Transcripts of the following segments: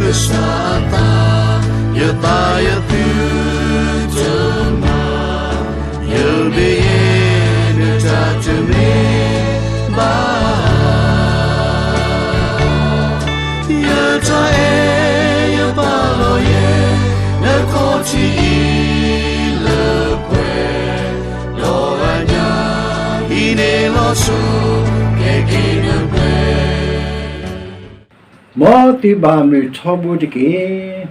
ကစၢ်အသး, ယသးယသုတမၤ, ယဘၣ်ယဲၢ်နတၢ်တမ့ၢ်ဘၣ်. ယတၢ်အဲၣ်ယပာ်လီၤယဲၢ် နခီၣ်ထံးအံၤလၢပှဲၤ, ဒီးအညၣ်အံၤန့ၣ်လီၤဆီ ကဲက့ၤနပှဲၤ မ်သုဘၣ်မုာ်ထီဘိတက့ၢ်.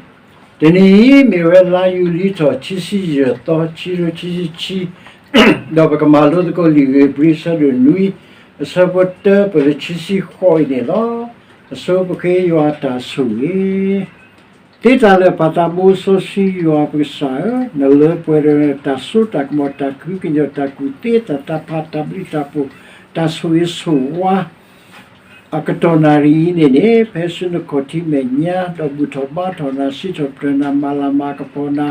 တနံၤအံၤမ့ၢ်ဝဲလါယူၤလံထီၣ်ခံဆံယဲၢ်သီ ခံကထိခံဆံခံ, ဒီးပကမၤလိသကိးလံာ်ဧ့ၤဘြံၤအဆၢဒိၣ်နွံ အဆၢဖိတၢပှဲၤလၢခံဆံဃိးအံၤန့ၣ်လီၤ. အဆိပဃ့ယွၤအတၢ်ဆိၣ်ဂ့ၤ သ့တၢ်လၢာ်ပၢ်သးဘိစီဆှံယွၤပကစၢ်ဧၢ, နလၢပှဲၤဒီးတၢ်စိတၢ်ကမီၤ တၢ်ကူၣ်ကညီၤ တၢ်ကူၣ်သ့ တၢ်သးဖး တၢ်ဘျုးတၢ်ဖှိၣ် တၢ်ဆိၣ်ဂ့ၤဆိၣ်ဝါ အကတီၢ်နၣ်ရံၣ်အံၤန့ၣ်န့ၣ် ဖဲဆူနခီၣ်ထံးမဲာ်ညါ ဒီးဘူၣ်ထီၣ်ဘါထီၣ်နၤ စံးထီၣ်ပတြၢၤနၤ မၤလၤမၤကပီၤနၤ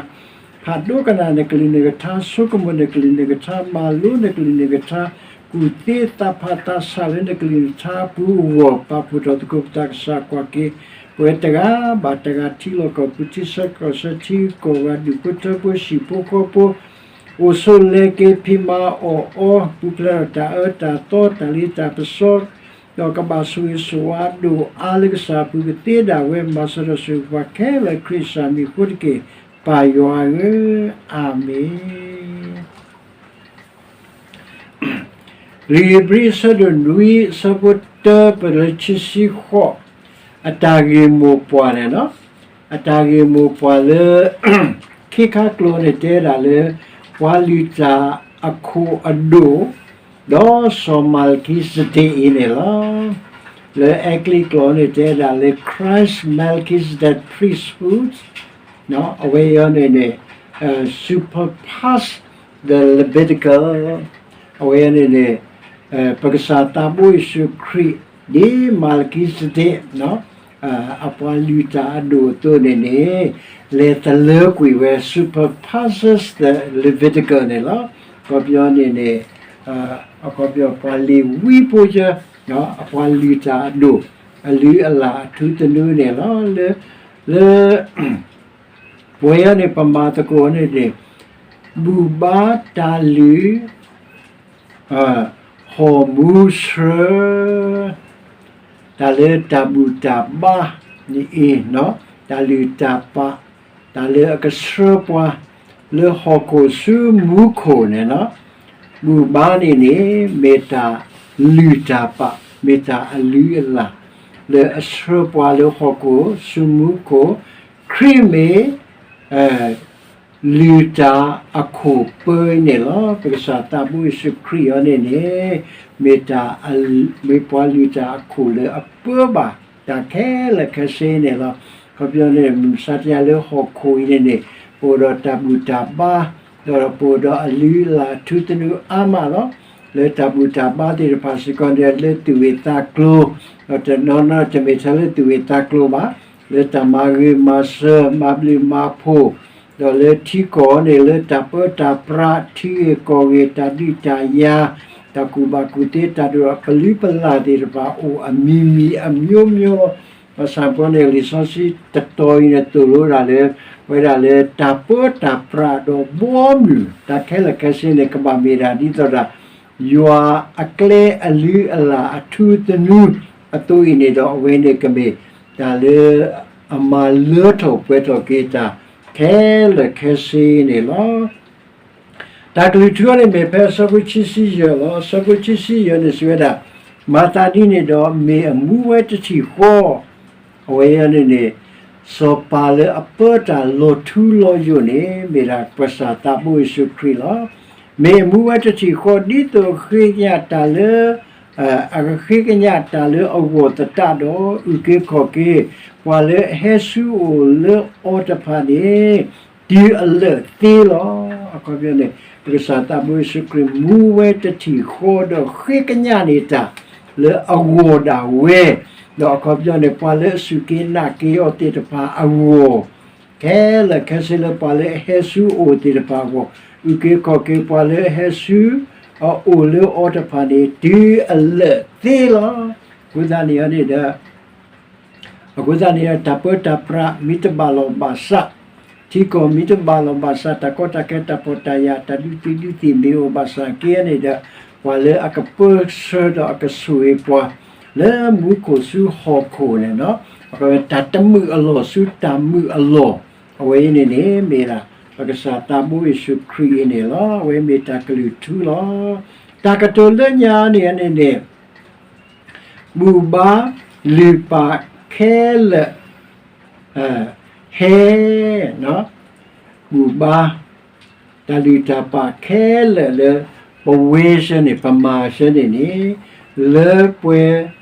ဖးဒိကနၣ်နကလုၢ်နကထါ ဆိကမိၣ်နကလုၢ်နကထါ မၤလိနကလုၢ်နကထါ ကူၣ်သ့သးဖးသးဆးလၢနကလုၢ်နကထါအပူၤအဂီၢ် ပာ်ဖှိၣ်ထီၣ်သကိးပသးကစၢ်ကွၢ်က့ၤ ပဝဲတဂၤဘၣ်တဂၤ ထံလီၢ်ကီၢ်ပူၤ ထံဆၢကီၢ်ဆၢ ထံဂုၤကီၢ်ဂၤ ဒူၣ်ဖိထၢဖိ ဟံၣ်ဖိဃီဖိ အိၣ်ဆိးလဲၤက့ၤ ဖံးမၤအီၣ်အီ ပူၤဖျဲးထီၣ်တၢ်အၢတၢ်သီ တၢ်လ့တၢ်ပစီ ဒီးကဘၣ်ဆိၣ်ဂ့ၤဆိၣ်ဝါဒိၣ်အါလၢကစၢ်အပူၤ ကသ့ဒၣ်ဝဲ မၤစၢၤဒီးဆိၣ်ဂ့ၤပှၤခဲလၢာ် ခရံာ်စၢ်မံၤအဃိတက့ၢ် ပၢ်ယွၤဧၢ, အၤမ့ၣ်. လံာ်ဧ့ၤဘြံၤအဆၢဒိၣ်နွံ အဆၢဖိတၢပှဲၤလၢခံဆံဃိး, အတၢ်ဂ့ၢ်မိၢ်ပှၢ်န့ၣ်လီၤ. အတၢ်ဂ့ၢ်မိၢ်ပှၢ်လၢ ခ့ခါကျိာ်န့ၣ်တဲဒၣ်လၢ ပှၤလုၢ်တၢ်အခိၣ်အဒိၣ် ဒီးစီၤမၤလကံစဒ့းအံၤန့ၣ်လီၤ. လၢအဲကလံးကျိာ်န့ၣ်တဲဒၣ်လၢ Christ Melchizedek Priesthood အဝဲအံၤန့ၣ်န့ၣ် surpass the Levitical အဝဲအံၤန့ၣ်န့ၣ် ပကစၢ်သးဘိယ့ၣ်ၡူးခရံာ် ဒ်မၤလကံစဒ့း အပှၤလုၢ်တၢ်အဒိၣ်အသိးန့ၣ်န့ၣ် လဲၤသလၢကွံာ်ဝဲ surpasses the Levitical န့ၣ်လီၤ. အခီပညီန့ၣ်န့ၣ် အခီပညီပှၤလ့ၤဝံဖိယၢ အပှၤလုၢ်တၢ်အဒိၣ် အလုၢ်အလၢ်အထူသနူန့ၣ်လီၤ. လၢ လၢ ပဝဲအံၤန့ၣ် ပမၤသကိးန့ၣ်န့ၣ် ဘူၣ်ဘါတၢ်လုၢ် ဟီၣ်မူဆှၢ တၢ်လၢတၢ်ဘူၣ်တၢ်ဘါန့ၣ်အံၤ တၢ်လုၢ်တၢ်ပာ် တၢ်လၢအကဆှၢပှၤ လၢဟီၣ်ခိၣ်ဆူမူခိၣ်န့ၣ်လီၤ. ဘူၣ်ဘါန့ၣ်န့ၣ် မ့ၢ်တၢ်လုၢ်တၢ်ပာ် မ့ၢ်တၢ်အလုၢ်အလၢ် လၢအဆှၢပှၤလၢဟီၣ်ခိၣ်ဆူမူခိၣ်, ခရံာ်မ့ၢ် လုၢ်တၢ်အခိၣ်ပၢန့ၣ်လီၤ. ပကစၢ်သးဘိယ့ၣ်ၡူးခရံာ်အံၤန့ၣ်န့ၣ် မ့ၢ်တၢ် မ့ၢ်ပှၤလုၢ်တၢ်အခိၣ်လၢအပၢဘၣ်တၢ်ခဲလၢာ်ခဲဆ့န့ၣ်လီၤ. အခီပညီန့ၣ် မုၢ်မဆါတနံၤလၢဟီၣ်ခိၣ်အံၤန့ၣ်န့ၣ် ပအိၣ်ဒီးတၢ်ဘူၣ်တၢ်ဘါ ဒီးပအိၣ်ဒီးအလုၢ်အလၢ်ထူသနူအါမးလီၤ. လၢတၢ်ဘူၣ်တၢ်ဘါသ့ၣ်တဖၣ်စ့ၢ်ကီးန့ၣ် လၢသူၣ်ဝံၣ်သးကျိၤ ဒီးတနီၤနီၤတမ့ၢ်ထဲလၢသူၣ်ဝံၣ်သးကျိၤဘၣ် လၢတၢ်မၤဂ့ၤမၤစၢၤ မၤဘျုးမၤဖှိၣ် ဒီးလၢထံကီၢ်န့ၣ် လၢတၢ်ပၢတၢ်ပြး ထံဂ့ၢ်ကီၢ်ဂ့ၢ် တၢ်ဒုးတၢ်ယၤ တၢ်ကူၣ်ဘၣ်ကူၣ်သ့ တၢ်ဒိၣ်အကလုာ်ပလၢ်သ့ၣ်တဖၣ် အိၣ်အမံၤမံၤအမျိုးမျိုးလီၤ. ဘၣ်ဆၣ်ပန့ၣ် လံာ်စီဆှံတတီၤအံၤန့ၣ် သိၣ်လိဒၣ်လၢ ဝဲဒၣ်လၢတၢ်ပၢတၢ်ပြးဒီးဘီမုၢ် တၢ်ခဲလၢာ်ခဲဆ့န့ၣ် ကဘၣ်မ့ၢ်ဒၣ်ဒ်သိးဒၣ် ယွၤအကျဲအလုၢ်အလၢ်အထူသနူအသိးအံၤန့ၣ်ဒီး အဝဲန့ၣ်ကမ့ၢ်တၢ်လၢ အမၤလၢထီၣ်ပှဲၤထီၣ်က့ၤတၢ်ခဲလၢာ်ခဲဆ့န့ၣ်လီၤ. တၢ်ကလုၢ်ထူအံၤန့ၣ်မ့ၢ်ဖဲအဆၢဖိခံဆံယဲၢ်လီၤ. အဆၢဖိခံဆံယဲၢ်န့ၣ် စံးဝဲဒၣ်, မၤသးဒ်န့ၣ်ဒီး မ့ၢ်အမူဝဲတထံၣ်ဃီ အဝဲအံၤန့ၣ်န့ၣ် စီၤပၤလၢအပၢတၢ်လီၤထူလီၤယိာ်န့ၣ် မ့ၢ်ဒၣ်ပကစၢ်သးဘိယ့ၣ်ၡူးခရံာ်လီၤ. မ့ၢ်အမူဝဲတထံၣ်ဃီ ဒ်သိးအဃ့ကညးတၢ်လၢ အကဃ့ကညးတၢ်လၢအဂီၢ်သတးဒီး အုၣ်က့ၤခီၣ်က့ၤ ပှၤလၢအဟဲဆူအအိၣ်လၢအီၤတဖၣ်န့ၣ် တုၤအလၢာ်သ့လီၤ. အခီပညီန့ၣ် ပကစၢ်သးဘိယ့ၣ်ၡူးခရံာ် မူဝဲတထံၣ်ဃီဒီးဃ့ကညးန့ၢ်တၢ်လၢအဂီၢ်ဒၣ်ဝဲ, ဒီးအခီပညီန့ၣ် ပှၤလၢအစူၢ်က့ၤနာ်က့ၤအီၤသ့ၣ်တဖၣ်အဂီၢ် ခဲလၢာ်ခဲဆ့လၢပှၤလၢအဟဲဆူအအိၣ်သ့ၣ်တဖၣ်အဂီၢ် အုၣ်က့ၤခီၣ်က့ၤပှၤလၢအဟဲဆူအအိၣ်လၢအီၤတဖၣ်န့ၣ် တုၤအလၢာ်သ့လီၤ. အဃိသတးန့ၣ်န့ၣ်ဒီး အဃိသတးန့ၣ် တၢ်ပၢတၢ်ပြးမ့ၢ်တဘၣ်လီၢ်ဘၣ်စး, ထံကီၢ်မ့ၢ်တဘၣ်လီၢ်ဘၣ်စး, တၢ်ကီတၢ်ခဲ တၢ်ဖှီၣ်တၢ်ယာ် တၢ်ဒုးသံးဒုးသ့ၣ်မ့ၢ်အိၣ်ဘၣ်ဆၣ်က့န့ၣ်ဒီး ပှၤလၢအကပၢဆှၢဒီးအကဆိၣ်ဂ့ၤပှၤ လၢမူခိၣ်ဆူဟီၣ်ခိၣ်န့ၣ်လီၤ. တၢ်တမုာ်အလီၢ်ဆူတၢ်မုာ်အလီၢ်, အဝဲအံၤန့ၣ်န့ၣ် မ့ၢ်ဒၣ် ပကစၢ်သးဘိယ့ၣ်ၡူးခရံာ်အံၤန့ၣ်လီၤ. အဝဲမ့ၢ်တၢ်ကလုၢ်ထူလီၤ. တၢ်ကတိၤလၢညါန့ၣ်န့ၣ်န့ၣ် ဘူၣ်ဘါလုၢ်ပာ်ခဲလၢာ် ဟဲ ဘူၣ်ဘါ တၢ်လုၢ်တၢ်ပာ်ခဲလၢာ်လၢ ပဝဲဆၢန့ၣ် ပမၤဆၢန့ၣ်န့ၣ် လၢပှဲၤ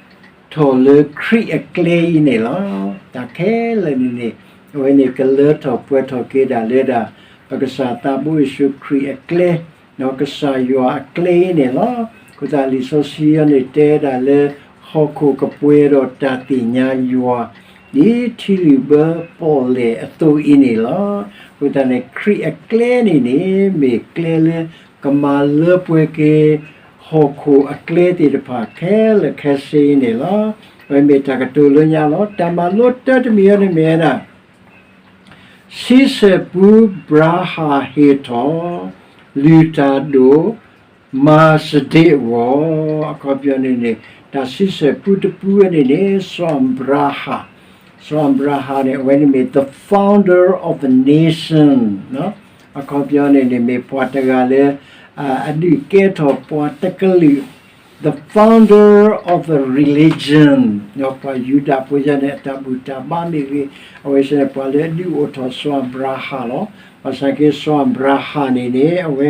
ထီၣ်လၢခရံာ်အကျဲအံၤန့ၣ်လီၤ. တၢ်ခဲလၢာ်န့ၣ်န့ၣ် အဝဲန့ၣ်ကလၢထီၣ်ပှဲၤထီၣ်က့ၤဒၣ်လၢဒၣ် ပကစၢ်သးဘိယ့ၣ်ၡူးခရံာ်အကျဲ ဒီးကစၢ်ယွၤအကျဲအံၤန့ၣ်လီၤ. အဃိသတးလံာ်စီဆှံအံၤန့ၣ်တဲဒၣ်လၢ ဟီၣ်ခိၣ်ကပှဲၤဒီးတၢ်သ့ၣ်ညါယွၤ ဒ်ထံလုၣ်ဘၢပီၣ်လဲၣ်အသိးအံၤန့ၣ်လီၤ. အဃိသတးန့ၣ် ခရံာ်အကျဲန့ၣ်န့ၣ် မ့ၢ်ကျဲလၢကမၤလၢပှဲၤက့ၤ ဟီၣ်ခိၣ်အကျဲသ့ၣ်တဖၣ်ခဲလၢာ်ခဲဆ့အံၤန့ၣ်လီၤ. အဝဲမ့ၢ်တၢ်ကတိၤလၢညါလီၤ. တၢ်မၤလိတၢတမံၤအံၤန့ၣ်မ့ၢ်ဝဲဒၣ် ဆံဆဲၣ်ပူဘြၤဟၣ်ဟ့ၣ်ထီၣ် လုၢ်တၢ်ဒိၣ် မၤစဒ့းအဂီၢ်, အခီပညီန့ၣ်န့ၣ် တၢ်ဆံဆဲၣ်ပူတပူန့ၣ်န့ၣ် စီၤအၤဘြၤဟၣ်, စီၤအၤဘြၤဟၣ်န့ၣ် အဝဲန့ၣ်မ့ၢ် the founder of the nation အခီပညီန့ၣ်န့ၣ် မ့ၢ်ပှၤတဂၤလၢ အဒုးကဲထီၣ်ပှၤတကလုာ် the founder of the religion ပှၤယူဒၤဖိယါန့ၣ် အတၢ်ဘူၣ်တၢ်ဘါမ့ၢ်ဂ့ၤ, အဝဲဆၢန့ၣ် ပှၤလၢအဒုးအိၣ်ထီၣ်စီၤအၤဘြၤဟၣ်လီၤ. ဘၣ်ဆၣ်က့စီၤအၤဘြၤဟၣ်န့ၣ်န့ၣ် အဝဲ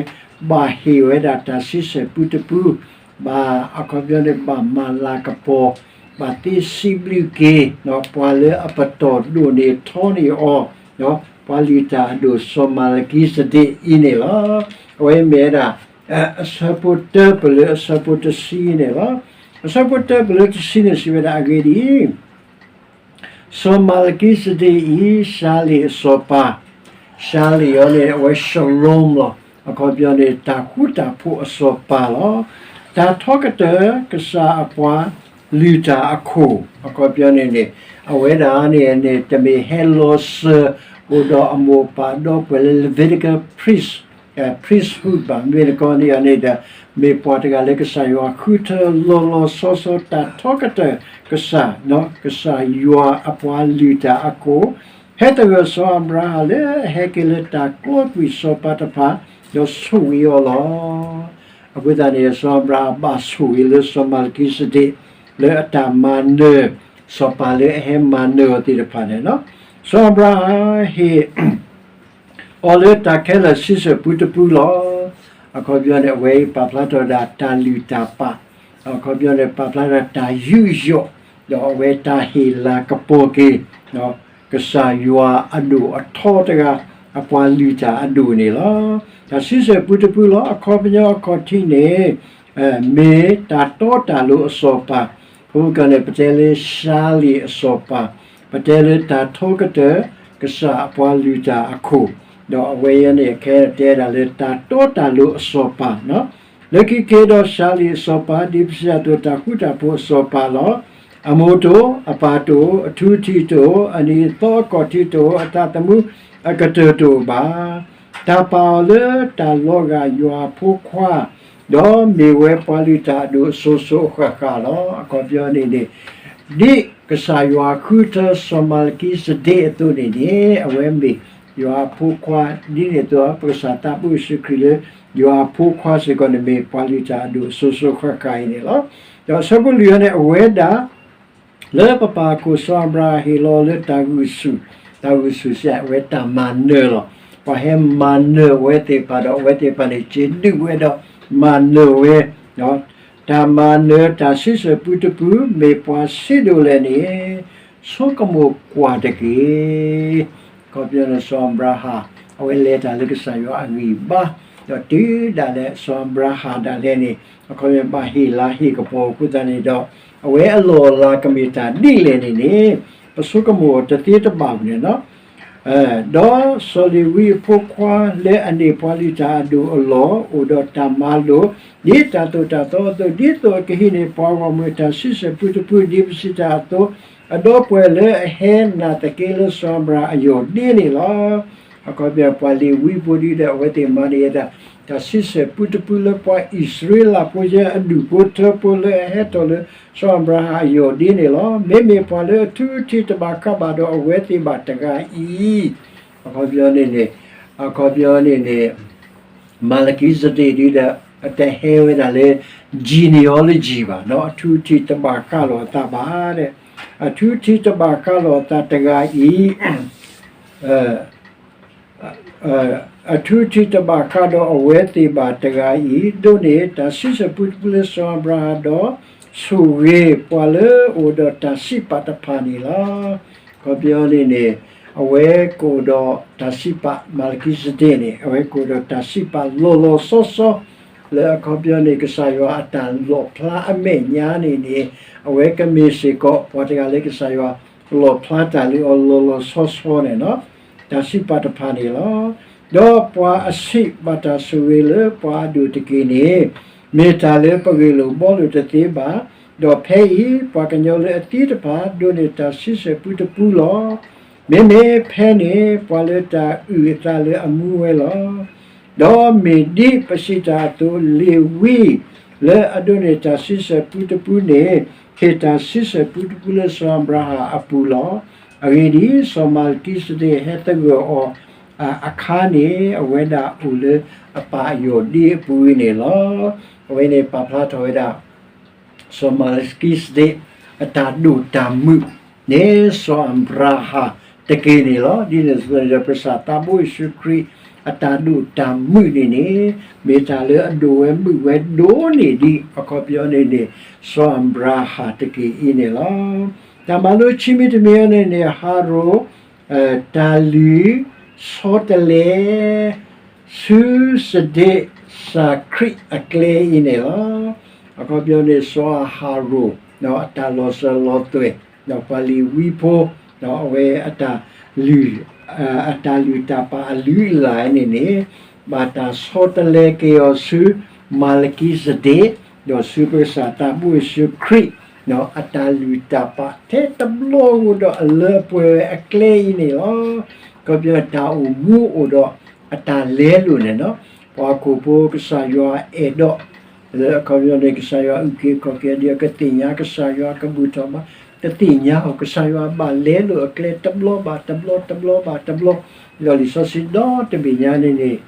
ဘၣ်ဟ့ၣ်ဝဲဒၣ်တၢ်ဆံဆဲၣ်ပူတပူ, ဘၣ်အခီပညီန့ၣ် ဘၣ်မၤလၤကပီၤ, ဘၣ်သ့စံးဘျုးက့ၤ ပှၤလၢအပတီၢ်ဒိၣ်န့ၢ်ထီန့ၢ်အီၤ, ပှၤလုၢ်တၢ်အဒိၣ်စီၤမၤလကံစဒ့းအံၤန့ၣ်လီၤ. အဝဲမ့ၢ်ဝဲဒၣ် အဆၢဖိတၢပလၢအဆၢဖိတဆံန့ၣ်လီၤ. အဆၢဖိတၢပလၢတဆံန့ၣ်စံးဝဲဒၣ်အဂ့ၢ်ဒ်အံၤ, စီၤမၤလကံစဒ့းအံၤ ၡၤလ့ၣ်အစီၤပၤ, ၡၤလ့ၣ်အံၤန့ၣ် အဝဲ Shalom လီၤ. အခီပညီန့ၣ် တၢ်ဃူတၢ်ဖိးအစီၤပၤလီၤ. တၢ်ထီကတၢၢ် ကစၢ်အပှၤလုၢ်တၢ်အခိၣ်, အခီပညီန့ၣ်န့ၣ် အဝဲဒၣ်န့ၣ်န့ၣ် တမ့ၢ်ဟဲလီၤစၢၤ အိၣ်ဒီးအမိၢ်ပၢ်ဒီပုၢ်ဝဲၢ်လၢ Levitical priest priesthood ဘၣ်. မ့ၢ်တခီန့ၣ်န့ၣ်ဒီး မ့ၢ်ပှၤတဂၤလၢကစၢ်ယွၤဃုထၢလီၤလီၤဆီဆီ တၢ်ထီကတၢၢ်ကစၢ်, ကစၢ်ယွၤအပှၤလုၢ်တၢ်အခိၣ်, ဟဲသဂၢၢ်စီၤအၤဘြၤဟၣ်လၢအဟဲက့ၤလၢတၢ်ကျီကွံာ်စီၤပၤတဖၣ် ဒီးဆိၣ်ဂ့ၤအီၤလီၤ. အဃိသတးန့ၣ် စီၤအၤဘြၤဟၣ်ဘၣ်ဆိၣ်ဂ့ၤလၢစီၤမၤလကံစဒ့း လၢအတၢ်မၤနၢၤ စီၤပၤလၢအဟဲမၤနၢၤအီၤသ့ၣ်တဖၣ်န့ၣ်လီၤ. စီၤအၤဘြၤဟၣ်ဟ့ၣ် အီၤလၢတၢ်ခဲလၢာ်ဆံဆဲၣ်ပူတပူလီၤ. အခီပညီန့ၣ် အဝဲအံၤပာ်ဖျါထီၣ်ဒၣ်တၢ်လုၢ်တၢ်ပာ်, အခီပညီန့ၣ် ပာ်ဖျါဒၣ်တၢ်ယူးယီၣ်, ဒီးအဝဲတၢ်ဟ့ၣ်လၤကပီၤက့ၤ ကစၢ်ယွၤအဒိၣ်အထီတဂၤ အပှၤလုၢ်တၢ်အဒိၣ်န့ၣ်လီၤ. တၢ်ဆံဆဲၣ်ပူတပူလီၤ. အခီပညီအခီၣ်ထံးန့ၣ် မ့ၢ်တၢ်တီတၢ်လိၤအစီၤပၤ, ဖိကန့ၣ် ပတဲလၢၡၤလ့ၣ်အစီၤပၤ, ပတဲလၢတၢ်ထီကတၢၢ် ကစၢ်အပှၤလုၢ်တၢ်အခိၣ်, ဒီးအဝဲအံၤန့ၣ် အခဲအံၤတဲဒၣ်လၢတၢ်တီတၢ်လိၤအစီၤပၤ, လၢခံက့ၤဒီးၡၤလ့ၣ်အစီၤပၤ ဒ်ပစံးတၢ်အသိး တၢ်ဃူတၢ်ဖိးအစီၤပၤလီၤ. အမိၢ်တအိၣ်, အပၢ်တအိၣ်, အထူအထံးတအိၣ်, အနံၤအသီအကီၢ်ထံးတအိၣ်, အသးသမူအကတၢၢ်တအိၣ်ဘၣ်. တၢ်ပာ်အီၤလၢတၢ်လီၤဂာ်ယွၤအဖိခွါ, ဒီးမ့ၢ်ဝဲပှၤလုၢ်တၢ်အဒိၣ်အစိၤစိၤအဃၣ်ဃၣ်လီၤ. အခီပညီန့ၣ်န့ၣ် ဒ်ကစၢ်ယွၤဃုထၢစီၤမၤလကံစဒ့းအသိးန့ၣ်န့ၣ် အဝဲမ့ၢ်ယွၤအဖိခွါ, ဒ်န့ၣ်အသိး ပကစၢ်သးဘိယ့ၣ်ၡူးခရံာ်လၢ ယွၤအဖိခွါစ့ၢ်ကီးန့ၣ် မ့ၢ်ပှၤလုၢ်တၢ်အဒိၣ်အစိၤစိၤအဃၣ်ဃၣ်အံၤန့ၣ်လီၤ. ဒီးအဆၢဖိလွံၢ်အံၤန့ၣ် အဝဲဒၣ် လၢပပၢ်အခိၣ်စီၤအၤဘြၤဟၣ်ဟ့ၣ်လီၤလၢတၢ်ဂုာ်ဆူၣ်, တၢ်ဂုာ်ဆူၣ်စ့ၢ် အဝဲတၢ်မၤနၢၤလီၤ. ပှၤဟဲမၤနၢၤဝဲသ့ၣ်တဖၣ်ဒီး အဝဲသ့ၣ်တဖၣ်န့ၣ် စ့ဒုးဝဲဒီးမၤနၢၤဝဲ, တၢ်မၤနၢၤတၢ်ဆံဆဲၣ်ပူတပူ မ့ၢ်ပှၤဆံးဒိၣ်လဲၣ်န့ၣ် ဆိကမိၣ်ကွၢ်တက့ၢ်. အခီပညီန့ၣ် စီၤအၤဘြၤဟၣ် အဝဲလဲၤတၢ်လၢကစၢ်ယွၤအဂံၢ်ဘါ, ဒီးတုၤဒၣ်လဲာ်စီၤအၤဘြၤဟၣ်ဒၣ်လဲာ်န့ၣ် အခီပညီဘၣ်ဟ့ၣ်လၤဟ့ၣ်ကပီၤအဃိသတးန့ၣ်ဒီး အဝဲအလီၢ်အလၤကမ့ၢ်တၢ်ဒ်လဲၣ်န့ၣ်န့ၣ် ပဆိကမိၣ်တသ့တဘၣ်ဘၣ်န့ၣ်လီၤ. ဒီးစီၤလ့ၤဝံအဖိခွါလၢအန့ၢ်ပှၤလုၢ်တၢ်အဒိၣ်အလီၢ် အိၣ်ဒီးတၢ်မၤလိာ် ဒ်တၢ်သိၣ်တၢ်သီအသိး ဒ်သိးအကဟံးန့ၢ်ပှၤဂီၢ်မုၢ်အတၢ်ဆံဆဲၣ်ပူတပူ ဒ်ပစံးတၢ်အသိး အဒီပုၢ်ဝဲၢ်လၢအဟဲနာ်သက့လၢစီၤအၤဘြၤဟၣ်အယီၢ်ဒ့န့ၣ်လီၤ. အခီပညီ ပှၤလ့ၤဝံဖိဒ်ဒီး အဝဲသ့ၣ်မၤန့ၢ်ဝဲဒၣ် တၢ်ဆံဆဲၣ်ပူတပူလၢပှၤအံၣ်စရ့လးဖိယဲအဒူၣ်ဖိထၢဖိလၢအဟဲထီၣ်လၢစီၤအၤဘြၤဟၣ်အယီၢ်ဒ့န့ၣ်လီၤ. မ့မ့ၢ်ပှၤလၢအထူအထံးတဘၣ်ဃးဘၣ်ဒီးအဝဲသ့ၣ်ဘၣ်တဂၤအံၤ, အခီပညီန့ၣ်န့ၣ်, အခီပညီန့ၣ်န့ၣ် မၤလကံစဒ့းဒ်ဒီး အတဟဲဝဲဒၣ်လၢ genealogy ဘၣ်, အထူအထံးတဘၣ်ဃးလိာ်အသးဘၣ်, အထူအထံးတဘၣ်ဃးလိာ်အသးတဂၤအံၤ, အထူအထံးတဘၣ်ဃးဒီးအဝဲသ့ၣ်ဘၣ်တဂၤအံၤ, ဒိးန့ၢ်တၢ်ဆံဆဲၣ်ပူတပူလၢစီၤအၤဘြၤဟၣ်ဒီး ဆိၣ်ဂ့ၤပှၤလၢအအိၣ်ဒီးတၢ်စံးပာ်တဖၣ်န့ၣ်လီၤ. အခီပညီန့ၣ်န့ၣ်, အဝဲကအိၣ်ဒီးတၢ်စံးပာ် မၤလကံစဒ့းန့ၣ် အဝဲကအိၣ်ဒီးတၢ်စံးပာ်လီၤလီၤဆီဆီ လၢအခီပညီန့ၣ် ကစၢ်ယွၤအတၢ်လီၣ်ဖျါအမဲာ်ညါန့ၣ်န့ၣ်, အဝဲကမ့ၢ်စ့ၢ်ကီးပှၤတဂၤလၢကစၢ်ယွၤလီၣ်ဖျါတၢ်လၢအီၤလီၤလီၤဆီဆီန့ၣ်လီၤ. တၢ်စံးပာ်တဖၣ်န့ၣ်လီၤ. ဒီးပှၤအဆံးဘၣ်တၢ်ဆိၣ်ဂ့ၤလၢပှၤအဒိၣ်တက့ၢ်န့ၣ်, မ့ၢ်တၢ်လၢပဂ့ၢ်လိာ်ဘှီလိာ်တသ့ဘၣ်, ဒီးဖဲအံၤပှၤကညီလၢအသံတဖၣ် ဒိးန့ၢ်တၢ်ဆံဆဲၣ်ပူတပူလီၤ. မ့မ့ၢ်ဖဲန့ၣ် ပှၤလၢတၢ်အုၣ်အသးလၢအမူဝဲလီၤ. ဒီးမ့ၢ်ဒ်ပစံးတၢ်အသိး, လ့ၤဝံလၢအဒိးန့ၢ်တၢ်ဆံဆဲၣ်ပူတပူန့ၣ်, ဟ့ၣ်တၢ်ဆံဆဲၣ်ပူတပူလၢစီၤအၤဘြၤဟၣ်အပူၤလီၤ. အဂ့ၢ်ဒ်အံၤ, စီၤမၤလကံစဒ့းဟဲသဂၢၢ်အီၤအခါန့ၣ်, အဝဲဒၣ်အိၣ်လၢအပၢ်အယီၢ်ဒ့အပူၤန့ၣ်လီၤ. အဝဲန့ၣ်ပာ်ဖျါထီၣ်ဝဲဒၣ် စီၤမၤလကံစဒ့း အတၢ်ဒိၣ်တၢ်မုၢ်န့ၣ် စီၤအၤဘြၤဟၣ်တက့ၢ်န့ၣ်လီၤ. ဒ်န့ၣ်အသိး ပကစၢ်သးဘိယ့ၣ်ၡူးခရံာ် အတၢ်ဒိၣ်တၢ်မုၢ်န့ၣ်န့ၣ်, မ့ၢ်တၢ်လၢအဒိၣ်ဝဲမုၢ်ဝဲဒိၣ်န့ၢ်ဒံး အခီပညီန့ၣ်န့ၣ် စီၤအၤဘြၤဟၣ်တက့ၢ်အံၤန့ၣ်လီၤ. တၢ်မၤလိခံမံၤတမံၤအံၤန့ၣ်န့ၣ် ဟရိၣ် တၢ်လုၢ်ဆီတလဲ ဆူစဒ့းစၤခရံာ်အကျဲအံၤန့ၣ်လီၤ. အခီပညီန့ၣ် စီၤအၤဟရိၣ် အတၢ်လီၤစၢၤလီၤသွဲၣ်, ဒီးပှၤလ့ၤဝံဖိ, ဒီးအဝဲအတၢ်လုၢ်, အတၢ်လုၢ်တၢ်ပာ်အလုၢ်အလၢ်န့ၣ်န့ၣ်, ဘၣ်တၢ်ဆီတလဲက့ၤအီၤဆူ မၤလကံစဒ့း, ဒီးဆူပကစၢ်သးဘိယ့ၣ်ၡူးခရံာ် အတၢ်လုၢ်တၢ်ပာ်ထဲတဘျီဧိၤဒီးအလၢအပှဲၤဝဲအကျဲအံၤန့ၣ်လီၤ. အခီပညီတၢ်အိၣ်မူအိၣ်ဒီးအတၢ်လဲလိာ်န့ၣ်လီၤ. ပှၤဟီၣ်ခိၣ်ဖိကစၢ်ယွၤအဲၣ်ဒိး လၢအခီပညီန့ၣ် ကစၢ်ယွၤအုၣ်က့ၤခီၣ်က့ၤအီၤဒီး ကသ့ၣ်ညါကစၢ်ယွၤ ကဘူၣ်ထီၣ်ဘါ, ကသ့ၣ်ညါအီၤ ကစၢ်ယွၤဘၣ်လဲလိာ်အကျဲတဘျီဘၣ်တဘျီ တဘျီဘၣ်တဘျီ, ဒီးလံာ်စီဆှံဒီတဘ့ၣ်ညါန့ၣ်န့ၣ်,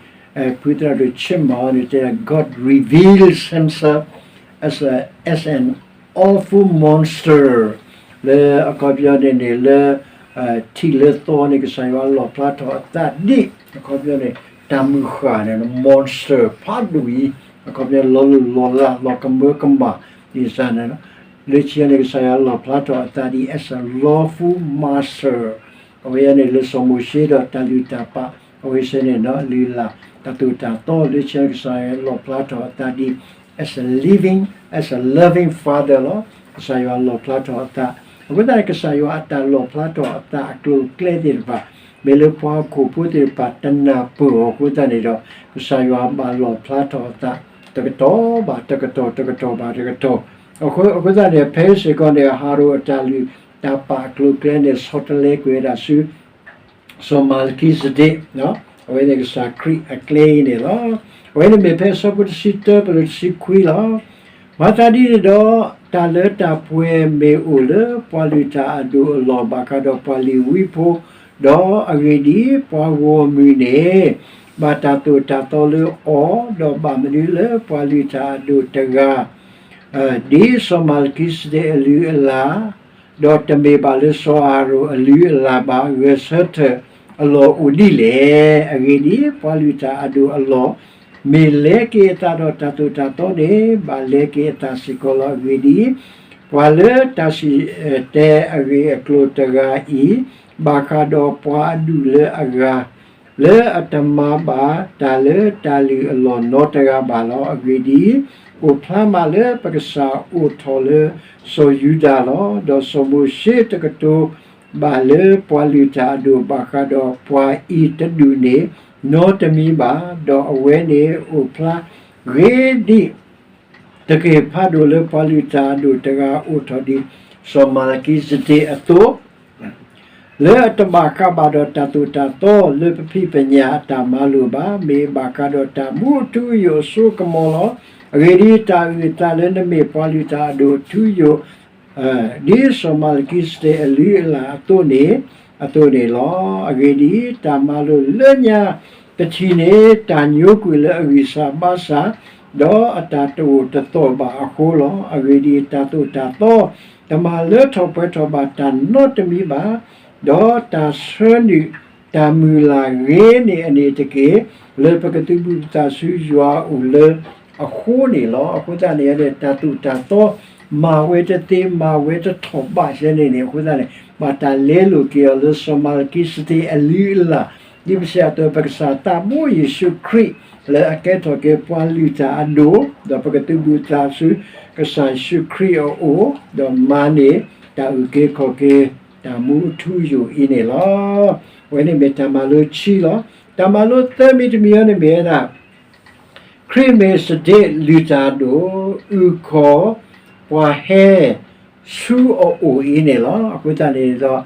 ဖုသရၣ်ဒိၣ်ဆ့မၤအီၤန့ၣ်တဲ God reveals himself as a, as an awful monster လၢအခီပညီန့ၣ်န့ၣ် လၢ ထံးလၢသီန့ၣ် ကစၢ်ယွၤလီၣ်ဖျါထီၣ်အသးဒ် အခီပညီန့ၣ် တၢ်မုၢ်ဃၢ်န့ၣ် monster ဖးဒိၣ်အံၤ, အခီပညီလီၤလိၢ်လီၤလး လီၤကမၢကမၣ် ဒ်န့ၣ်, လၢခံန့ၣ် ကစၢ်ယွၤလီၣ်ဖျါထီၣ်အသးဒ် as a lawful master အဝဲန့ၣ် လၢစီၤမိၤၡ့ဒီးတၢ်လုၢ်တၢ်ပာ် အဝဲစ့ၢ်န့ၣ် လုၢ်လၢ်တၢ်သိၣ်တၢ်သီ လၢခံန့ၣ် ကစၢ်ယွၤလီၣ်ဖျါထီၣ်အသးဒ် as a living, as a loving father လီၤ. ကစၢ်ယွၤလီၣ်ဖျါထီၣ်အသး, အဃိသတးန့ၣ် ကစၢ်ယွၤအတၢ်လီၣ်ဖျါထီၣ်အသးအကျိၤအကျဲသ့ၣ်တဖၣ် မ့ၢ်လၢပှၤဟီၣ်ခိၣ်ဖိသ့ၣ်တဖၣ်တနၢ်ပၢၢ်အီၤအဃိသတးန့ၣ်ဒီး ကစၢ်ယွၤဘၣ်လီၣ်ဖျါထီၣ်အသး တကတီၢ်ဘၣ်တကတီၢ် တကတီၢ်ဘၣ်တကတီၢ်, အဃိသတးန့ၣ် ဖဲအံၤစ့ၢ်ကီးန့ၣ် ဟရိၣ်အတၢ်လုၢ်တၢ်ပာ်အကျိၤအကျဲန့ၣ် ဆီတလဲကွံာ်ဝဲဒၣ်ဆူ စီၤမၤလကံစဒ့း, အဝဲန့ၣ်ကစၢ်ခရံာ်အကျဲအံၤန့ၣ်လီၤ. အဝဲန့ၣ်မ့ၢ်ဖဲအဆၢဖိတဆံတၢ ပလၢတဆံခွံလီၤ. မၤသးဒ်န့ၣ်ဒီး တၢ်လၢတၢ်ပှဲၤမ့ၢ်အိၣ်လၢပှၤလုၢ်တၢ်အဒိၣ်အလီၢ် ဘၣ်ဃးဒီးပှၤလ့ၤဝံဖိ, ဒီးအဂ့ၢ်ဒ်အံၤ, ပှၤဂီၢ်မုၢ်န့ၣ် ဘၣ်တၢ်သိၣ်တၢ်သီလၢအီၤ, ဒီးဘၣ်မနုၤလၢပှၤလုၢ်တၢ်အဒိၣ်တဂၤ ဒ်စီၤမၤလကံစဒ့းအလုၢ်အလၢ်, ဒီးတမ့ၢ်ဘၣ်လၢစီၤအၤဟရိၣ်အလုၢ်အလၢ်ဘၣ်, ဂဲၤဆၢထၢၣ်အလီၢ်အိၣ်ဒ်လဲၣ်. အဂ့ၢ်ဒ်အံၤ, ပှၤလုၢ်တၢ်အဒိၣ်အလီၢ် မ့ၢ်လဲက့ၤအသးဒီးတၢ်သိၣ်တၢ်သီန့ၣ် ဘၣ်လဲက့ၤအသးစ့ၢ်ကီးလီၤ. အဂ့ၢ်ဒ်အံၤ, ပှၤလၢတၢ်စံၣ်တဲၤအဂ့ၢ်အကျိၤတဂၤအံၤ, ဘၣ်ဃးဒီးပှၤအဒူၣ်လၢအဂၤ လၢအတမၤဘၣ်တၢ်လၢတၢ်လုၢ်အလီၢ်နီတဂၤဘၣ်လီၤ. အဂ့ၢ်ဒ်အံၤ, အိၣ်ဖျါမးလၢပကစၢ်အိၣ်ထီၣ်လၢစီၤယူဒၤလီၤ. ဒီးစီၤမိၤၡ့တကတိၤဘၣ်လၢပှၤလုၢ်တၢ်အဒိၣ် ဘၣ်ဃးဒီးပှၤအံၤတဒူၣ်န့ၣ် နီတမံၤဘၣ်, ဒီးအဝဲန့ၣ်အိၣ်ဖျါဂ့ၤဒ် တက့ၢ်ဖးဒိၣ်လၢပှၤလုၢ်တၢ်အဒိၣ်တဂၤအိၣ်ထီၣ်ဒံး စီၤမၤလကံစဒ့းအသိး, လၢအတဘၣ်ဃးဘၣ်ဒီးတၢ်သိၣ်တၢ်သီလၢပဖံးပညၣ်အတၢ်မၤလိာ်ဘၣ်, မ့ၢ်ဘၣ်ဃးဒီးတၢ်မူအထူအယိာ်အစိကမီၤလီၤ. အဂ့ၢ်ဒ်အံၤ, တၢ်အုၣ်အသးလၢနမ့ၢ်ပှၤလုၢ်တၢ်အဒိၣ်အထူအယိာ် ဒ်စီၤမၤလကံစဒ့းအလုၢ်အလၢ်အသိးန့ၣ်, အသိးန့ၣ်လီၤ. အဂ့ၢ်ဒ်အံၤ, တၢ်မၤလိာ်လၢညါတထံၣ်န့ၣ် တၢ်ညိကွံာ်လၢအဂံၢ်စၢ်ဘါစၢ်, ဒီးအတၢ်တအိၣ်တသီၣ်ဘၣ်အဃိလီၤ. အဂ့ၢ်ဒ်အံၤ, တၢ်သိၣ်တၢ်သီ တမၤလၢထီၣ်ပှဲၤထီၣ်ဘၣ်တၢ်နီတမံၤဘၣ်, ဒီးတၢ်ဆၢနုာ်တၢ်မုၢ်လၢ်ဂ့ၤန့ၢ်အန့ၣ်တက့ၢ်, လၢပကသုးဘူးပသးဆူယွၤအအိၣ်လၢအဃိန့ၣ်လီၤ. အဃိသတးန့ၣ် တၢ်သိၣ်တၢ်သီ မၤဝဲတသ့ မၤဝဲတထီၣ်ဘၣ်စဲန့ၣ်န့ၣ် အဃိသတးန့ၣ် ဘၣ်တၢ်လဲလိာ်က့ၤအီၤလၢစီၤမၤလကံစဒ့းအလုၢ်အလၢ်, ဒ်ပစံးအသိး ပကစၢ်သးဘိယ့ၣ်ၡူးခရံာ် လၢအကဲထီၣ်က့ၤပှၤလုၢ်တၢ်အဒိၣ်, ဒီးပကသုးဘူးသးဆူကစၢ်ယ့ၣ်ၡူးခရံာ်အအိၣ်, ဒီးမၤန့ၢ်တၢ်အုၣ်က့ၤခီၣ်က့ၤ တၢ်မူအထူအယိာ်အံၤန့ၣ်လီၤ. အဝဲန့ၣ်မ့ၢ်တၢ်မၤလိခံလီၤ. တၢ်မၤလိသၢမံၤတမံၤအံၤန့ၣ်မ့ၢ်ဝဲဒၣ် ခရံာ်မ့ၢ်စဒ့းလုၢ်တၢ်အဒိၣ်, အုၣ်ခီၣ်ပှၤဟဲဆူအအိၣ်အံၤန့ၣ်လီၤ. အဃိသတးန့ၣ်ဒီး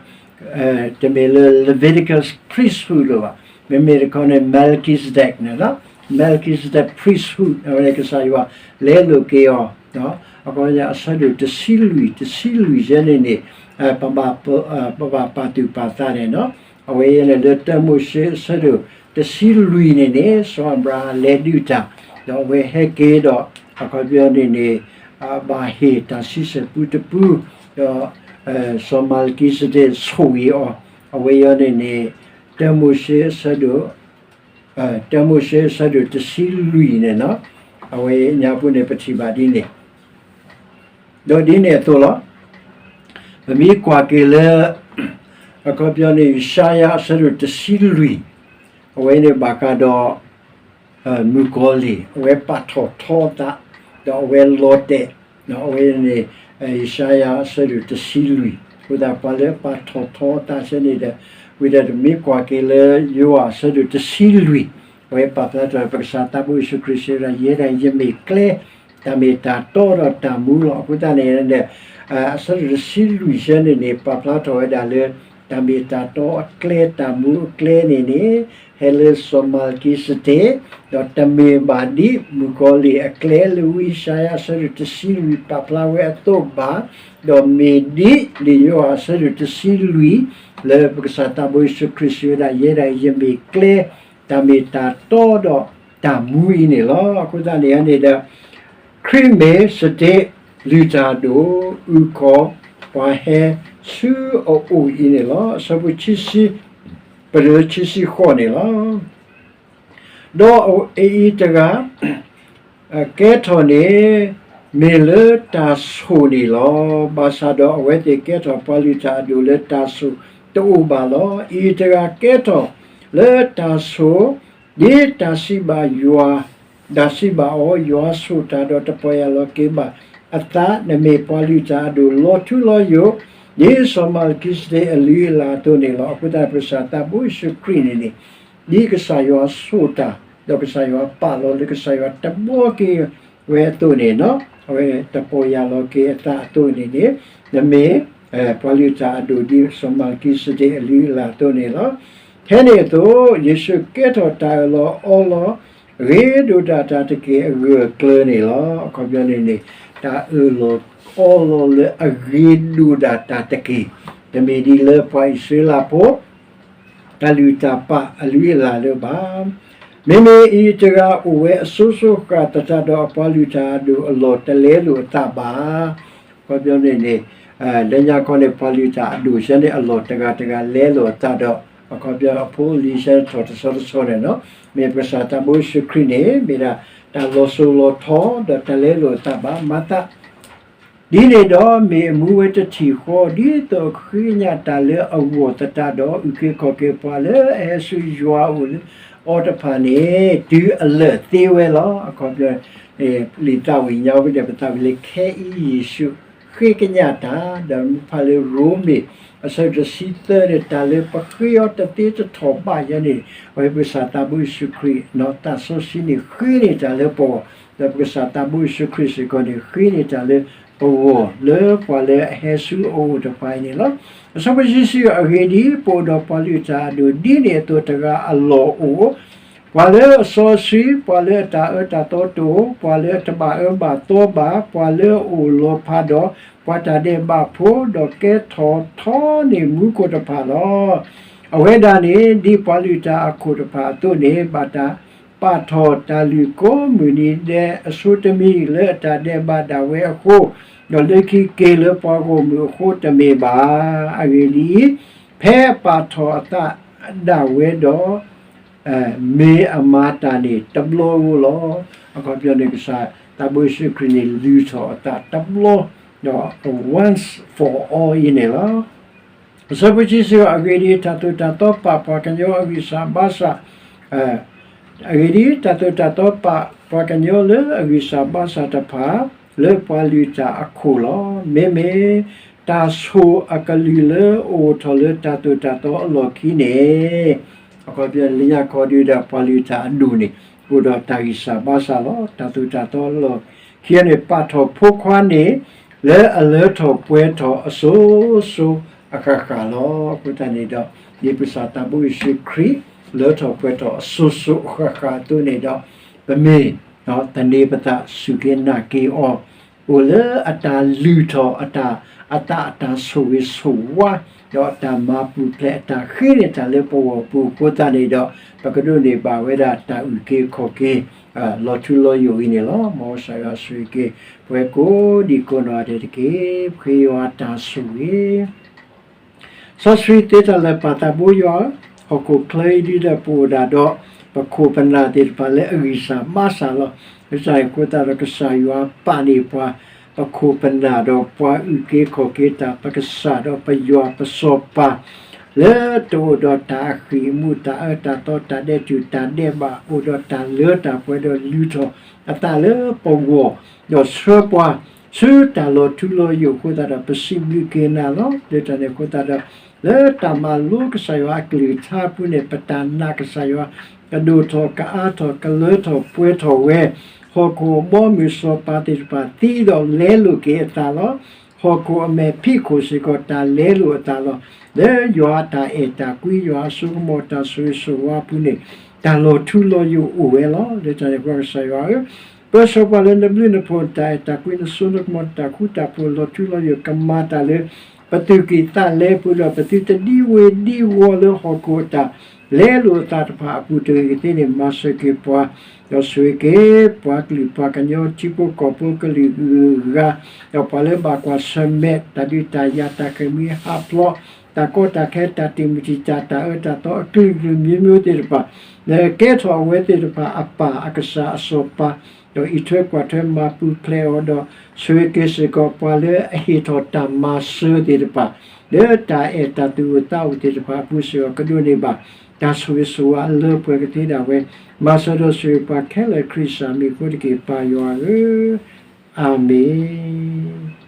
တမ့ၢ်လၢ Leviticus priesthood လၢၤဘၣ်, မ့မ့ၢ်တခီန့ၣ် Melchizedek န့ၣ်လီၤ. Melchizedek priesthood အဝဲန့ၣ်ကစၢ်ယွၤလဲလိာ်က့ၤအီၤ, အခီပညီအဆၢဒိၣ်တဆံလွံၢ်, တဆံလွံၢ်ယဲန့ၣ်န့ၣ် ပဘၣ်ပာ်သူၣ်ပာ်သးန့ၣ်လီၤ. အဝဲယဲန့ၣ်လၢတၢမိၤၡ့အဆၢဒိၣ်တဆံလွံၢ်န့ၣ်န့ၣ် စီၤအၤဘြၤဟၣ်လဲၤဒုးတၢ်, ဒီးအဝဲဟဲက့ၤဒီး အခီပညီန့ၣ်န့ၣ် ဘၣ်ဟ့ၣ်တၢ်ဆံဆဲၣ်ပူတပူ, ဒီး စီၤမၤလကံစဒ့းဆိၣ်ဂ့ၤအီၤ, အဝဲယဲန့ၣ်န့ၣ် တၢမိၤၡ့အဆၢဒိၣ် တၢမိၤၡ့အဆၢဒိၣ်တဆံလွံၢ်န့ၣ်လီၤ. အဝဲညါပူၤန့ၣ် ပထံၣ်ဘၣ်ဒ်န့ၣ်, ဒီးဒ်န့ၣ်အသိးလီၤ. ပမ့ၢ်ကွၢ်က့ၤလၢ အခီပညီန့ၣ် ယၡါယၤအဆၢဒိၣ်တဆံလွံၢ်, အဝဲန့ၣ်ဘၣ်ဃးဒီး မုၣ်ကီၤလံၢ် အဝဲပာ်ထီၣ်ထီအသး, ဒီးအဝဲလီၤတဲာ်, အဝဲန့ၣ် ယၡါယၤအဆၢဒိၣ်တဆံလွံၢ်, အဃိသတးပှၤလၢပာ်ထီၣ်ထီအသးစဲန့ၣ်ဒီး ဝံၤဒီးပမ့ၢ်ကွၢ်က့ၤလၢယိၤဟၣ်အဆၢဒိၣ်တဆံလွံၢ်, အဝဲပာ်ဖျါထီၣ် ပကစၢ်သးဘိယ့ၣ်ၡူးခရံာ်စံးဝဲဒၣ် ယဲဒၣ်ယမ့ၢ်ကျဲ, တၢ်မ့ၢ်တၢ်တီဒီးတၢ်မူလီၤ. အဃိသတးန့ၣ် အဆၢဒိၣ်တဆံလွံၢ်စဲန့ၣ်န့ၣ် ပာ်ဖျါထီၣ်ဝဲဒၣ်လၢ တၢ်မ့ၢ်တၢ်တီအကျဲ တၢ်မူအကျဲန့ၣ်န့ၣ် ဟဲလၢစီၤမၤလကံစဒ့း, ဒီးတမ့ၢ်ဘၣ်ဒ်မုၣ်ကီၤလံၢ်အကျဲလၢဝံယၡါယၤအဆၢဒိၣ်တဆံလွံၢ်ပာ်ဖျါဝဲအသိးဘၣ်, ဒီးမ့ၢ်ဒ်လံာ်ယိၤဟၣ်အဆၢဒိၣ်တဆံလွံၢ် လၢပကစၢ်သးဘိယ့ၣ်ၡူးခရံာ်စံးဝဲဒၣ် ယဲဒၣ်ယမ့ၢ်ကျဲ, တၢ်မ့ၢ်တၢ်တီဒီးတၢ်မူအံၤန့ၣ်လီၤ. အဃိသတးန့ၣ်န့ၣ်ဒီး ခရံာ်မ့ၢ်စဒ့းလုၢ်တၢ်အဒိၣ်, အုၣ်ခီၣ်ပှၤဟဲဆူအအိၣ်အံၤန့ၣ်လီၤ. အဆၢဖိခံဆံ ပတုၤခံဆံဃိးန့ၣ်လီၤ. ဒီးအအံၤတဂၤ ကဲထီၣ်န့ၣ် မ့ၢ်လၢတၢ်ဆိၣ်န့ၣ်လီၤ. ဘၣ်ဆၣ်ဒီးအဝဲသ့ၣ်ကဲထီၣ်ပှၤလုၢ်တၢ်အဒိၣ်လၢတၢ်ဆိၣ်တအိၣ်ဘၣ်လီၤ. အအံၤတဂၤကဲထီၣ်လၢတၢ်ဆိၣ်, ဒ်တၢ်စံးဘၣ်ယွၤ, တၢ်စံးဘၣ်အီၤ, ယွၤဆိၣ်တၢ်ဒီးတပီၢ်ယၢ်လီၤက့ၤဘၣ်အသး, နမ့ၢ်ပှၤလုၢ်တၢ်အဒိၣ်လီၤထူလီၤယိာ်, ဒ်စီၤမၤလကံစဒ့းအလုၢ်အလၢ်အသိးန့ၣ်လီၤ. အဃိသတး ပကစၢ်သးဘိယ့ၣ်ၡူးခရံာ်န့ၣ်န့ၣ် ဒ်ကစၢ်ယွၤဆိၣ်တၢ်, ဒီးကစၢ်ယွၤပာ်လီၤလၢကစၢ်ယွၤတဘျီက့ၤဝဲအသိးန့ၣ်လီၤ. အဝဲတပီၢ်ယၢ်လီၤက့ၤအသးအသိးန့ၣ်န့ၣ် နမ့ၢ် ပှၤလုၢ်တၢ်အဒိၣ်ဒ်စီၤမၤလကံစဒ့းအလုၢ်အလၢ်အသိးန့ၣ်လီၤ. ထဲန့ၣ်အသိး ယ့ၣ်ၡူးကဲထီၣ်တၢ်အၢၣ်လီၤအီလီၤ ဂ့ၤဒိၣ်ဒၣ်တၢ်တက့ၢ်အဂၢၢ်အကျၢၤန့ၣ်လီၤ. အခီပညီန့ၣ်န့ၣ် တၢ်အၢၣ်လီၤအီလီၤလၢအဂ့ၤဒိၣ်ဒၣ်တၢ်တက့ၢ်, တမ့ၢ်ဒ်လၢပှၤအံၣ်စရ့လးဖိ တၢ်လုၢ်တၢ်ပာ်အလုၢ်အလၢ်လၢၤဘၣ်. မ့မ့ၢ်အံၤတဂၤအိၣ်ဝဲအစိၤစိၤဃၣ်သတးဒီး အပှၤလုၢ်တၢ်အဒိၣ်အလီၢ်တလဲလိာ်အသးဘၣ်. အခီပညီန့ၣ်န့ၣ် လၢညါခီန့ၣ် ပှၤလုၢ်တၢ်အဒိၣ်စဲန့ၣ် အလီၢ်တဂၤတဂၤလဲလိာ်အသးဒီး အခီပညီအဖိအလံၤစဲန့ၣ်ထီၣ်တဆီတဆီန့ၣ်လီၤ. မ့ၢ်ပကစၢ်သးဘိယ့ၣ်ၡူးခရံာ်န့ၣ် မ့ၢ်ဒၣ်တၢ်လီၤစိၤလီၤထီဒီးတၢ်လဲလိာ်အသးဘၣ်မၤသး ဒ်န့ၣ်ဒီး မ့ၢ်အမူဝဲတထံၣ်ဃီ ဒ်သိးအဃ့ကညးတၢ်လၢအဂီၢ်သတးဒီး အုၣ်က့ၤခီၣ်က့ၤပှၤလၢအဟဲဆူယွၤအအိၣ်လၢအီၤတဖၣ်န့ၣ် တုၤအလၢာ်သ့ဝဲလီၤ. အခီပညီ လံာ်သးဝံၣ်ညါဝဲဒီး ပသးဝံၣ်လၢ ခဲအံၤယ့ၣ်ၡူးဃ့ကညးတၢ် ဒီးမ့ၢ်ဖးလၢရိမ့ၤ အဆၢတဆံသၢန့ၣ် တၢ်လၢပဃ့အီၤတသ့တထီၣ်ဘၣ်ယဲန့ၣ် အဝဲပကစၢ်သးဘိယ့ၣ်ၡူးခရံာ် သးစီဆှံန့ၣ်ဃ့န့ၢ်တၢ်လၢပဂီၢ်, ဒီးပကစၢ်သးဘိယ့ၣ်ၡူးခရံာ်စ့ၢ်ကီးန့ၣ် ဃ့န့ၢ်တၢ်လၢ ပဂီၢ်လၢပှၤလၢအဟဲဆူအအိၣ်တဖၣ်အံၤန့ၣ်လီၤ. အဆၢဖိတဆံဃု, အဂ့ၢ်ဒ်အံၤ, ပအိၣ်ဒီးပှၤလုၢ်တၢ်အဒိၣ်ဒ်န့ၣ်အသိးတဂၤအလီၢ်အိၣ်, ပှၤလၢအစီဆှံ, ပှၤလၢအတၢ်အၢတၢ်သီတအိၣ်, ပှၤလၢအတဘၣ်အၢဘၣ်သီဘၣ်, ပှၤလၢအအိၣ်လီၤဖးဒီးပှၤတၢ်ဒဲးဘးဖိ, ဒီးကဲထီၣ်ထီန့ၢ်မူခိၣ်တဖၣ်လီၤ. အဝဲဒၣ်န့ၣ် ဒ်ပှၤလုၢ်တၢ်အခိၣ်တဖၣ်အသိးန့ၣ် ဘၣ်တၢ် ပာ်ထီၣ်တၢ်လုၢ်ကိးမုၢ်နံၤဒဲးအဆိတမံၤ လၢအတၢ်ဒဲးဘးဒၣ်ဝဲအဃိ, ဒီးလၢခံက့ၤလၢပှၤဂီၢ်မုၢ်အဃိတမ့ၢ်ဘၣ်. အဂ့ၢ်ဒ်အံၤ, ဖဲအပာ်ထီၣ်အသးဒၣ်ဝဲဒီး မ့ၢ်အမၤတၢ်န့ၣ်တဘျီဧိၤလီၤ. အခီပညီန့ၣ် ကစၢ်သးဘိယ့ၣ်ၡူးခရံာ်န့ၣ် လုၢ်ထီၣ်အသးတဘျီ, ဒီး once for all အံၤန့ၣ်လီၤ. အဆၢဖိတဆံဃု, အဂ့ၢ်ဒ်အံၤ, တၢ်သိၣ်တၢ်သီပာ်ပှၤကညီအဂံၢ်စၢ်ဘါစၢ်, အဂ့ၢ်ဒ်အံၤ, တၢ်သိၣ်တၢ်သီပာ်ပှၤကညီလၢအဂံၢ်စၢ်ဘါစၢ်တဖၣ် လၢပှၤလုၢ်တၢ်အခိၣ်လီၤ. မ့မ့ၢ်တၢ်ဆိၣ်အကလုၢ်လၢအအိၣ်ထီၣ်လၢတၢ်သိၣ်တၢ်သီအလီၢ်ခံန့ၣ်, အခီပညီလၢညါခီဒုဒီးပှၤလုၢ်တၢ်အဒိၣ်န့ၣ် အိၣ်ဒီးတၢ်ဂံၢ်စၢ်ဘါစၢ်လီၤ. တၢ်သိၣ်တၢ်သီအလီၢ်ခံန့ၣ် ပာ်ထီၣ်ဖိခွါန့ၣ် လၢအလၢထီၣ်ပှဲၤထီၣ်အစိၤစိၤအဃၣ်ဃၣ်လီၤ. အဃိသတးန့ၣ်ဒီး ဒ်ကစၢ်သးဘိယ့ၣ်ၡူးခရံာ် လၢထီၣ်ပှဲၤထီၣ်အစိၤစိၤအဃၣ်ဃၣ်အသိးန့ၣ်ဒီး ပမ့ၢ် သန့ၤပသးစူၢ်က့ၤနာ်က့ၤအီၤ, အိၣ်လၢအတၢ်လုၢ်ထီၣ်အတၢ် အသးအတၢ်ဆိၣ်ဂ့ၤဆိၣ်ဝါ, ဒီးအတၢ်မၤပူၤဖျဲးအတၢ်ဃ့န့ၢ်တၢ်လၢပဂီၢ်ပူၤအဃိသတးန့ၣ်ဒီး ပကဒိးန့ၢ်ဘၣ်ဝဲဒၣ်တၢ်အုၣ်က့ၤခီၣ်က့ၤ လီၤထူလီၤယိာ်အံၤန့ၣ်လီၤ. မ်ကစၢ်ယွၤဆိၣ်ဂ့ၤက့ၤ ပဝဲကိးဒံကိးနီၢ်ဂၤဒဲးတက့ၢ်. ပဃ့ယွၤတၢ်ဆိၣ်ဂ့ၤ စီဆှံသ့တၢ်လၢာ်ပၢ်သးဘိယွၤ, ဟီၣ်ခိၣ်ချၢအံၤဒ်ဒီးပအိၣ်ဒၣ်ဒီး ပခိၣ်ပနၢ်သ့ၣ်တဖၣ်လၢအဂံၢ်စၢ်ဘါစၢ်လီၤ. လၢတၢ်န့ၣ်အဃိသတးဒီးကစၢ်ယွၤပာ်န့ၢ်ပှၤ ပခိၣ်ပနၢ်ဒီးပှၤအုၣ်က့ၤခီၣ်က့ၤတၢ် ပကစၢ်ဒီးပယွၤပစီၤပၤ လၢတအိၣ်ဒီးတၢ်အဃံၣ်အမူး တၢ်အၢတၢ်သီ တၢ်ဒဲးတူာ်တၢ်ဒဲးဘး အိၣ်ဒီးတၢ်လၢတၢ်ပှဲၤဒီးလုၢ်ထီၣ်အသးလၢပဂီၢ် ဒီးဆှၢပှၤဆူတၢ်လီၤထူလီၤယိာ်အဃိသတးဒီး ပစံးဘျုးက့ၤနၤလီၤ. လၢတၢ်န့ၣ်အဃိသတးဒီး လၢတၢ်မၤလိကစၢ်ယွၤအကလုၢ်ကထါအပူၤန့ၣ် ပတၢ်နာ်ကစၢ်ယွၤ ကဒိၣ်ထီၣ်ကအါထီၣ် ကလၢထီၣ်ပှဲၤထီၣ်ဝဲ, ဟီၣ်ခိၣ်အဘီအမုၢ်စီၤပၤသ့ၣ်တဖၣ်သံဒီးလဲလိာ်က့ၤအသးလီၤ. ဟီၣ်ခိၣ်အမဲာ်ဖံးခိၣ်စ့ၢ်ကီးတၢ်လဲလိာ်အသးလီၤ. လၢယွၤအတၢ်အဲၣ်တၢ်ကွံ ယွၤအစိကမီၤတၢ်ဆိၣ်ဂ့ၤဆိၣ်ဝါအပူၤန့ၣ် တၢ်လီၤထူလီၤယိာ်အိၣ်ဝဲလီၤ. လၢတၢ်န့ၣ်အဃိကစၢ်ယွၤဧၢ, ပၢဆှၢပှၤလၢနဘျုးနဖှိၣ် နတၢ်အဲၣ်တၢ်ကွံ နစိနကမီၤ နတၢ်ဃူတၢ်ဖိးလီၤထူလီၤယိာ် ကမၤတၢ်လၢ ပသူၣ်ကံၢ်သးလဲပူၤဒီး ပသုတဒံဝ့ၤဒံဝီၤလၢဟီၣ်ခိၣ်အတၢ်လဲလိာ်အသးတဖၣ်အပူၤတဂ့ၤကသ့န့ၣ် မၤစၢၤက့ၤပှၤ, ဒီးဆိၣ်ဂ့ၤက့ၤ ပှၤကလုာ်ပှၤကညီထံဖိကီၢ်ဖိကလုာ်ဂုၤဂၤ, ဒီးပှၤလၢဘၣ်ကွၢ်ဆၢၣ်မဲာ်တၢ်ဒုးတၢ်ယၤ တၢ်ဃ့ၢ်မှံဟးဖျိး တၢ်ကီတၢ်ခဲ တၢ်တံာ်မုၢ်တံာ်တာ် တၢ်အၢတၢ်သီအကလုာ်ကလုာ်မျိုးမျိုးသ့ၣ်တဖၣ်, လၢကဲထီၣ်အဝဲသ့ၣ်တဖၣ်အပၢ်အကစၢ်အစီၤပၤ, ဒီးအံးထွဲကွၢ်ထွဲမၤပူၤဖျဲးအီၤဒီး ဆိၣ်ဂ့ၤက့ၤစ့ၢ်ကီးပှၤလၢအဟ့ၣ်ထီၣ်တၢ်မၤစၢၤသ့ၣ်တဖၣ်, လၢတၢ်အဲၣ်တၢ်သူၣ်အိၣ်သးအိၣ်သ့ၣ်တဖၣ်အပူၤစ့ၢ်ကီး ကဒိးန့ၢ်ဘၣ် တၢ်ဆိၣ်ဂ့ၤဆိၣ်ဝါအလၢပှဲၤကသ့ဒၣ်ဝဲ, မၤစၢၤဒီးဆိၣ်ဂ့ၤပှၤခဲလၢာ်ခရံာ်စၢ်မံၤအဃိတက့ၢ် ပၢ်ယွၤဧၢ, အၤမ့ၣ်.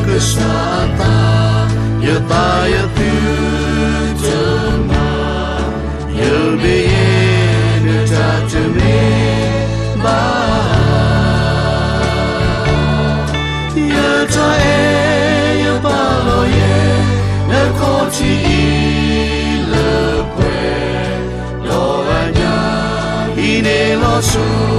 ကစၢ်အသး, ယသးယသုတမၤ, ယဘၣ်ယဲနတၢ်တမ့ၢ်ဘၣ်, ယတၢ်အဲၣ်ယပာ်လီၤယဲ, နခီၣ်ထံးအံၤလၢပှဲၤဒီးအညၣ်, ဟံးန့ၢ်လီၤဆီ